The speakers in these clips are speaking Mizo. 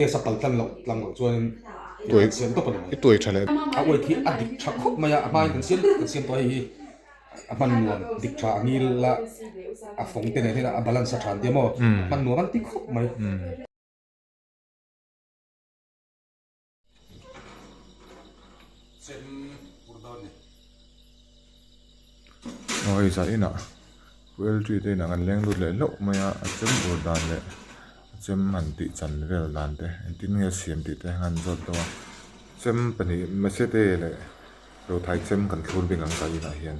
Test a kal tlan loh tlang loh chuanin Tuai kan siam tawp a ni mai. I tuai tha leh. A uai khi a dik tha khawp mai a, a hmain kan siam kan siam tawh a hei hi a hman nuam dik tha a ngil a, a fawng te nen hian a balance a tha an tia maw, a hman nuam an ti khawp mai. Chem pur dawn ni. Aw hei zah inah LG te inah kan leng lut leh hlauh mai a, a chem ur dan leh a chem han tih chan vel dan te engtin nge a siam tih te han zawt deuh a, chem pahnih machete leh rothai chem kan thlur bik ang zah inah hian.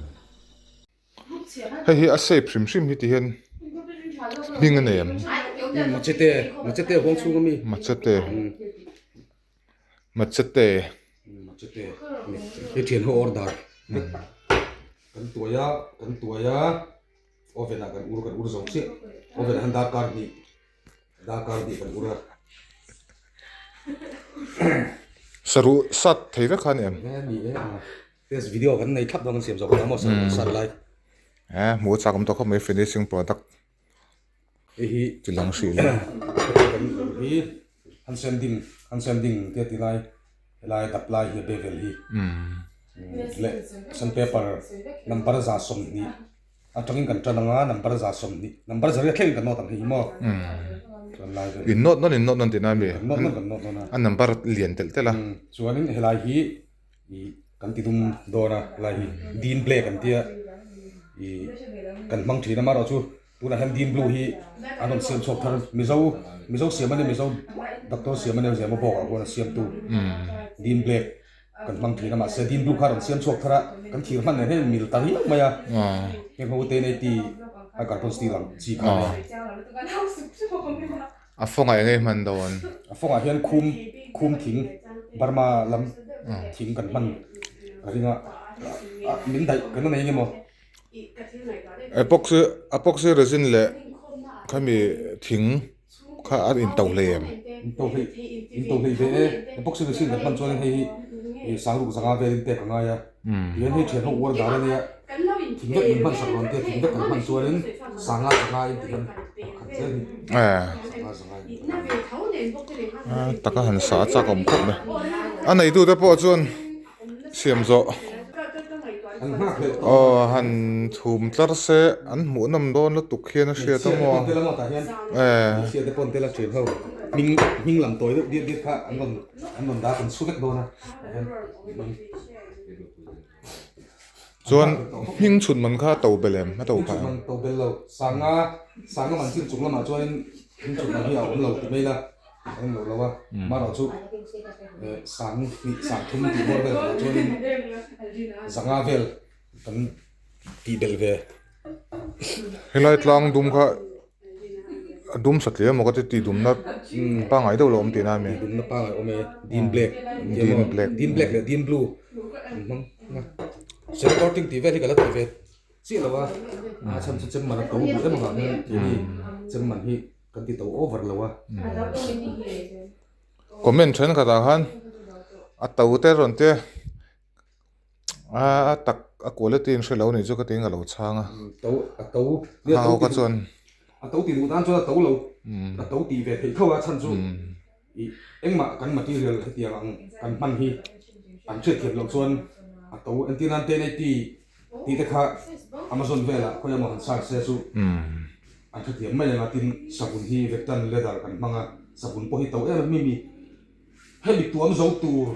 Hei hi a shape hrim hrim hi ti hian hming a nei em? Machete, machete huang chhung ami. Machete. Machete. Machete. Hei thian ho order. Kan tuai a, kan tuai a. Oven ah kan ur kan ur zo chiah. Oven ah hian darkar hnih darkar hnih kan ur a. Saruh sat thei vek kha a ni em? Ni e a. Test video kan nei thlap dawn kan siam zawk a maw sat lai. Eh hmuh a chak awm tawh khawp mai finishing product. Hei hi ti lang hrih lo. Kan hi han sending han sending te ti lai helai dap lai hi a bevel hi. Leh sandpaper number 20 atangin kan tan anga number 20 number zariat thlengin kan note ang hei hi maw. Chuan lai vel. In note nawn in note nawn tihna a mi? Kan note nawn kan note nawn a. A number lian telh telh a. Chuanin helai hi ih kan ti dum dawn a helai hi din black an tia ih kan hmang thin a amaherawhchu tunah hian din blue hi an rawn siam chhuak thar mizo mizo siam a nia mizo doctor siam a nia zia maw bawk ah khuan a siamtu din black kan hmang thin a mahse din blue kha a rawn siam chhuak thar a kan thir hman nen hian mil ta riau mai a heng ho te nei ti a carbon steel ang chi kha a nia. A fawngah eng nge hman dawn? A fawngah hian khum khum thing Burma lam thing kan hman ka ring a, min daih kan la nei eng emaw? Epoxy epoxy resin leh khami thing kha a into hlei em? Into hlei into hlei ve e, epoxy resin kan hman chuan hei hi sangruk zanga velin pek a ngai a. Tihian hei thian ho uar dan a nia, thing vek min hman sak rawn te, thing vek kan hman chuanin sanga zanga in tihian pakhat zel hi sanga zanga in A taka han sa a chak awm khawp mai. A neitute pawh chuan siam zawh aw han chhum tlar se an hmuh nawm dawn lutuk hian a hriat a maw eh. Chuan hming chhut man kha a to bel em? A to phah em? Hming chhut man to bel lo. Sanga sanga man chin chung lamah chuanin hming chhut man hi a awm lo ti mai la, a awm lo lo a. Amaherawh chu sang hnih sang thum tih bawr vel ah chuanin zanga vel kan tih belh ve. Helai tlang dum kha A dum satliah emaw ka ti tih dumna pangngai deuh lo awm tihna a mi? Tih dumna pangngai awm e, Dean Black an ti emaw? Dean Black. Dean Black leh Dean Blue an hmang a. Chem coating tih vel hi ka la ti ve chiah lo a, a chhan chu chem man a to duh em avang hian keini chem man hi kan ti to over lo a. Comment thenkhatah khan a to te rawn tia. A tak a quality in hre lo nih chu ka tiin ka lo chhang a. To a to nia to ka chuan a to ti duh tan chuan a to lo a to tih ve theih tho a chhan chu ih engmah kan material hetiang ang kan hman hi an hriat thiam loh chuan a to entir nan 1080 tih te kha Amazon velah khawi emaw han search se chu an hrethiam mai ang a tin savun hi vectan leather kan hmang a savun pawh hi to em em mi mi hemi tuam zo tur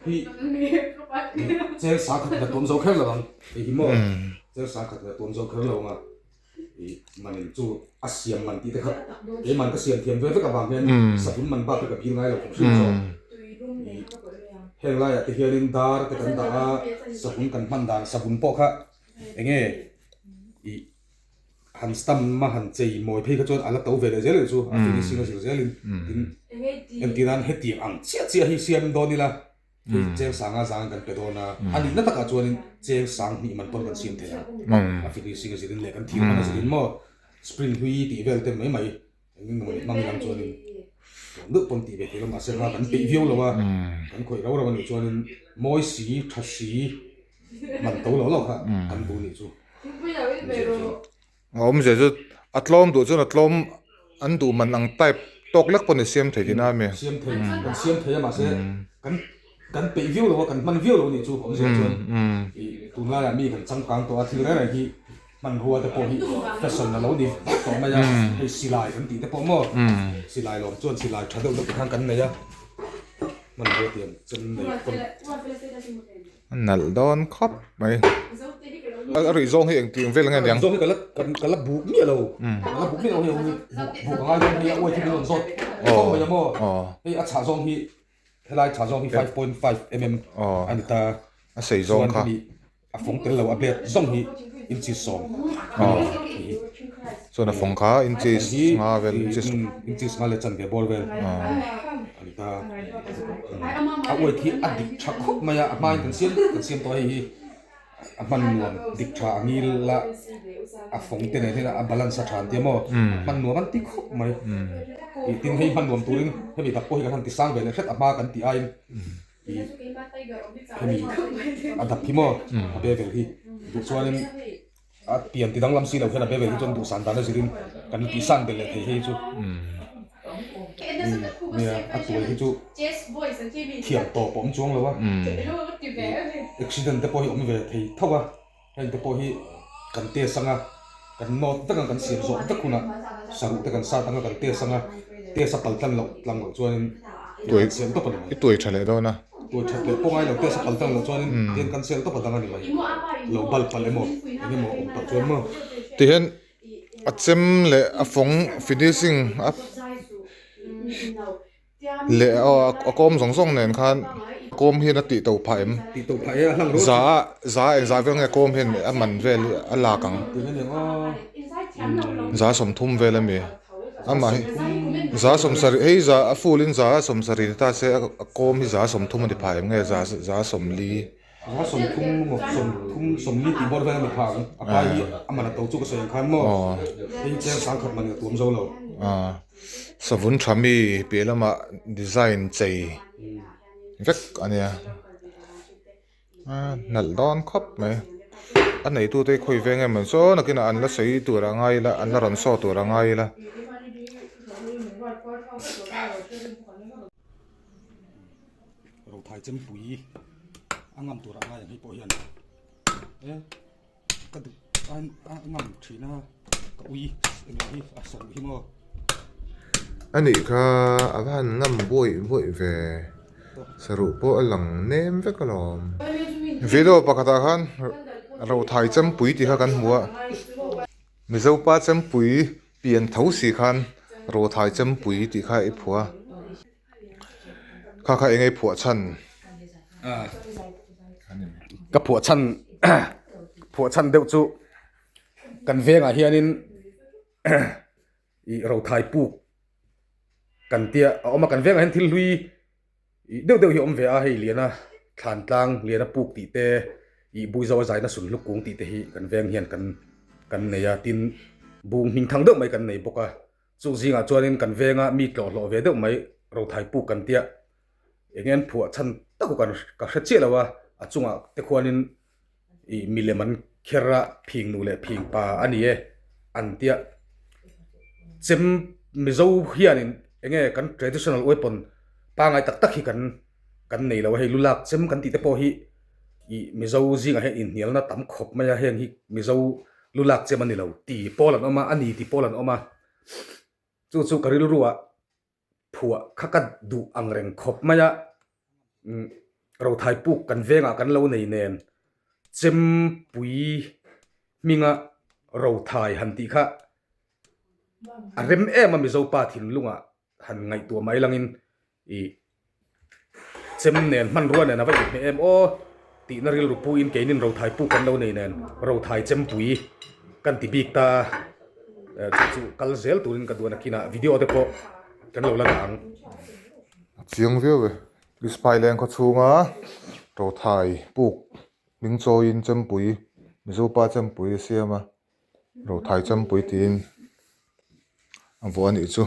Hi cheng sang khat la tuam zo kher lo ang hei hi maw cheng sang khat la tuam zo kher lo ang a i manin chu a siam man tih te kha keiman ka siam thiam ve vek avang hian sabun man bak hi ka bil ngai lo khawp hrim zawk i heng laiah te hianin dar te kan dah a sabun kan hman dan sabun pawh kha eng nge i Han stamp a han chei mawi phei kha chuan a la to ve leh zel leh chu a finishing a zir zelin tin entir nan hetiang ang chiah chiah hi siam dawn ila hei cheng sanga zangin kan pe dawn a a nihna takah chuanin cheng sang hnih man pawn kan siam thei ang a finishing a zirin leh kan thir hman a zirin maw spring hlui tih vel te mai mai engin maw hmang ilang chuanin tlawm deuh pawn tih ve thei lo mahse kha kan peih viau lo a kan khawih rau rau a nih chuanin mawi si tha si man to lo lo kha kan duh nih chu. A awmzia chu a tlawm duh chuan a tlawm an duh man ang type Tawk lek pawh ni siam thei tihna a mi? Siam thei, kan siam thei a mahse kan kan peih viau lo a, kan hman viau lo a nih chu awmzia chuan ih tunlaiah mi kan changkang tawh a, thil reng reng hi hmanrua te pawh hi fashion a lo ni vak tawh mai a, hei silai kan tih te pawh maw silai lawm chuan silai tha deuh deuh te khan kan nei a, hmanrua tiang chem nei pawn. A nalh dawn khawp mai. A rih zawng hi engti vel nge niang? A rih zawng hi ka la ka la buk miah lo. Ka la buk miah lo hei hei buk a ngai dawn hei a uai khi min rawn zawt tawk mai a maw. Hei a chhah zawng hi helai chhah zawng hi 5.5 mm a ni ta. A sei zawng kha. Chuan hemi a fawng tel lo a blade zawng hi inches sawm a ni hei hi. Chuan a fawng kha inches nga vel inches inches nga leh chanve bawr vel a ni ta. A uai khi a dik tha khawp mai a, a hmain kan siam kan siam tawh a hei hi a hman nuam dik tha a ngil a, a fawng te nen hian a balance a tha an tia maw, hman nuam an ti khawp mai. Ih tin hei hman nuam turin hemi dak pawh hi kan han ti sang ve leh hret a hma kan tih aiin ih hemi a dap hi maw a bevel hi duh chuanin A pian ti danglam si lo hian a bevel hi chuan duhsan dan a zirin kan tih san belh leh thei hei chu nia a tuai hi chu thiam tawp a awm chuang lo a accident te pawh hi awm ve thei tho a heng te pawh hi kan test anga kan nawt vek ang kan siam zawh vek hunah saruh te kan sat anga kan test anga test a pal tlan loh tlang loh chuanin Tuai i tuai tha leh dawn a. Tuai that leh pawh ngai lo test a pal tlang loh chuanin tian kan sel tawp a dang a ni mai. Lo bal palh emaw eng emaw awm palh chuan maw. Tihian a chem leh a fawng finishing a leh a kawm zawng zawng nen khan kawm hian a tih to phah em? Tih to phah e a hlang rawh. Za za engzah vel nge kawm hian a man vel a lak ang. Tihian eng aw. Za 30 vel a mi. Amah hi za sawmsarih hei za a full in za sawmsarih ni ta se a kawm hi za 30 a ni phah em nge za za 40. Za 30 maw 30 40 tih bawr vel a ni phah ang a pai hi a man a to chu ka sawi ang khan maw hei cheng sangkhat man in a tuam zo lo. Savun tha mi piah lamah design chei vek a nia. A nalh dawn khawp mai a neitute hi khawi veng emaw sawn nakinah an la sawi tur a ngai ila an la rawn saw tur a ngai ila. Rothai chempui a ngam tur a ngai ang hei pawh hian e ka duh a ngam thin a ka ui englo hi a saruh hi maw. A nih kha a va han ngam buaih buaih ve saruh pawh a lang nem vek alawm. Video pakhatah khan Rothai Chempui tih kha kan hmu a, Mizopa Chempui pian tho si khan Rothai Chempui tih kha i phuah a, kha kha eng nge i phuah chhan? Ka phuah chhan phuah chhan deuh chu kan vengah hianin ih rothai puk kan tia a awm a kan vengah hian thil hlui ih deuh deuh hi a awm ve a hei liana thlan tlang liana puk tih te ih buizo a zaina sul hluk kung tih te hi kan veng hian kan kan nei a tin bung hming thang deuh mai kan nei bawk a chung zingah chuanin kan venga mi tlawh hlawh ve deuh mai rothai puk kan tia eng nge an phuah chhan tak kan ka hre chiah lo a a chungah te khuanin ih milem an kher a phing nu leh phing pa a ni e an tia chem mizo hianin eng nge kan traditional weapon pangai tak tak hi kan kan nei lo a hei lu lak chem kan tih te pawh hi ih mizo zingah hian inhnialna tam khawp mai a heng hi mizo lu lak chem a ni lo ti pawl an awm a a ni ti pawl an awm a chu chu ka rilruah phuah kha ka duh ang reng khawp mai a umm rothai puk kan vengah kan lo nei nen chempui hminga rothai han tih kha a rem em a mizo pa thinlungah han ngaihtuah mai langin ih Chem nen hmanrua nen a va inhmeh em aw tihna rilru puiin keinin rothai puk kan lo nei nen rothai chempui kan ti bik ta a chu chu kal zel turin ka duan a kinah video te pawh kan lo la dah ang. A chiang viau e. Ismail leng khaw chhunga rothai puk hming chawiin chempui Mizopa chempui a siam a rothai chempui tiin a vuah a nih chu.